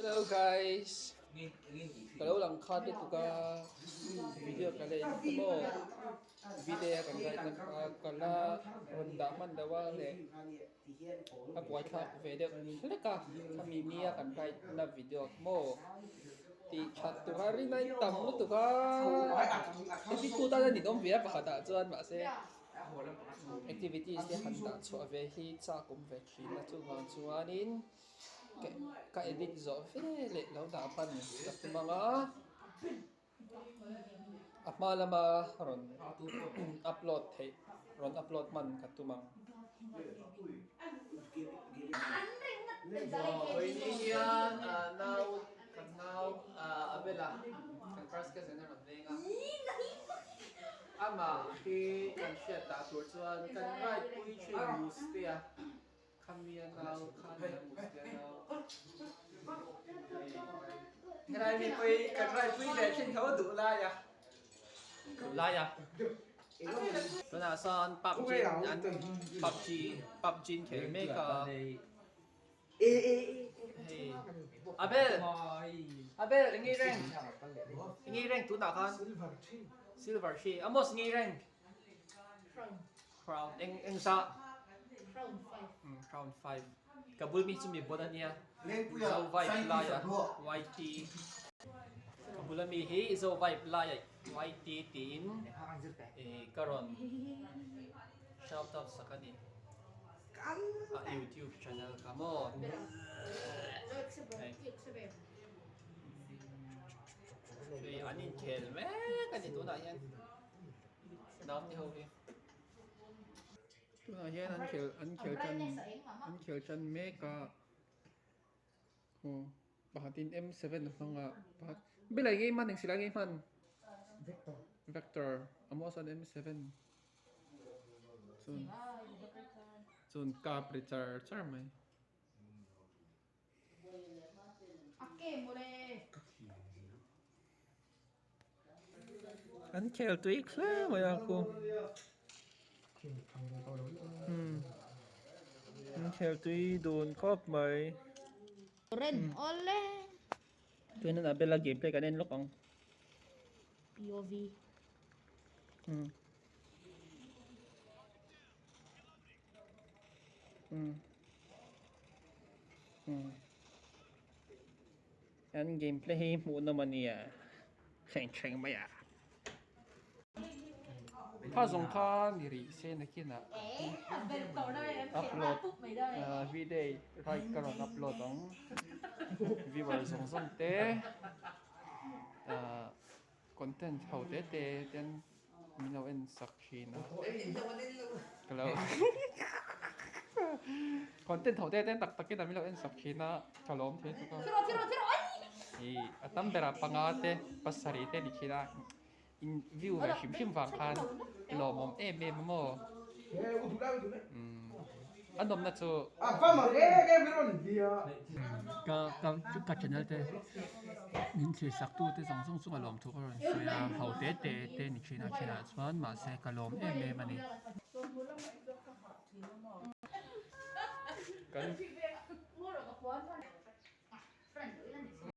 Hello guys ka lo lang khat lutuk a video ka la en maw video a kan ride na kha ka la rawn dah hman lo a leh a buaithlak ve deuh hlek a khami nia kan ride na video maw tih that tura rin a intam lutuk a edit tu tan a ninawm ve a pakhat ah chuan mahse activities te han dah chhuah ve hi chak awm ve thin a chuvang chuanin ka edit zawh ve leh lo dah hman ka tum ang a a hma lama rawn upload theih rawn upload hman ka tum ang. Vawiin hian nau kan nau Abela kan first cousin a rawn leng a amah hi kan hriat dah tur chuan kan ride pui thin Mustea. Khamia nau khania Mustea nau Helai mi pui kan rai pui ve thin tho duh lai a. Duh lai a. Tunah sawn PUBG an PUBG PUBG an khel mek a. Hei Abel Abel eng nge rank eng nge rank tunah khan Silver 3 Amos nge rank Crown eng eng zah Crown 5 Crown 5 ka bul mi chu mi bon ania zo vibe laia YT ka bula mi hi zo vibe laia YT tiin eh ka rawn shout out sak ani a youtube channel ka maw hei hei an inkhel mek ani tunah hian. Naute ho hi tunah hian an khel an khel tan an khel tan mek a aw pakhatin m seven a hmang a pakhat belai ngei hman engsilai ngei hman vector a maw sawn m seven chuan chuan kap ri char char mai. An khel tui hle mai a khu umm an khel tui dun khawp mai tuna a bela game play kan en lawk ang POV umm umm umm. An game play hi hmuh nawm a nia thleng thleng mai a. Kha zawng kha ni rih se nakinah upload video right ka rawn upload ang viewer zawng zawng te content ho te te ten min lo en sak thin a ka lo content ho te te tak takin min lo en sak thin a ka lawm thei tuk a ih a tam berah panga te pasarih te ni thin a in view ve hrim hrim vang khan lawmawm em em a maw umm a nawmna chu ka ka ka channel te. Min thlir sak tu te zawng zawng chunga lawmthu ka rawn sawi a, ho te te te ni thin a thinah chuan mahse ka lawm em em a ni. Kan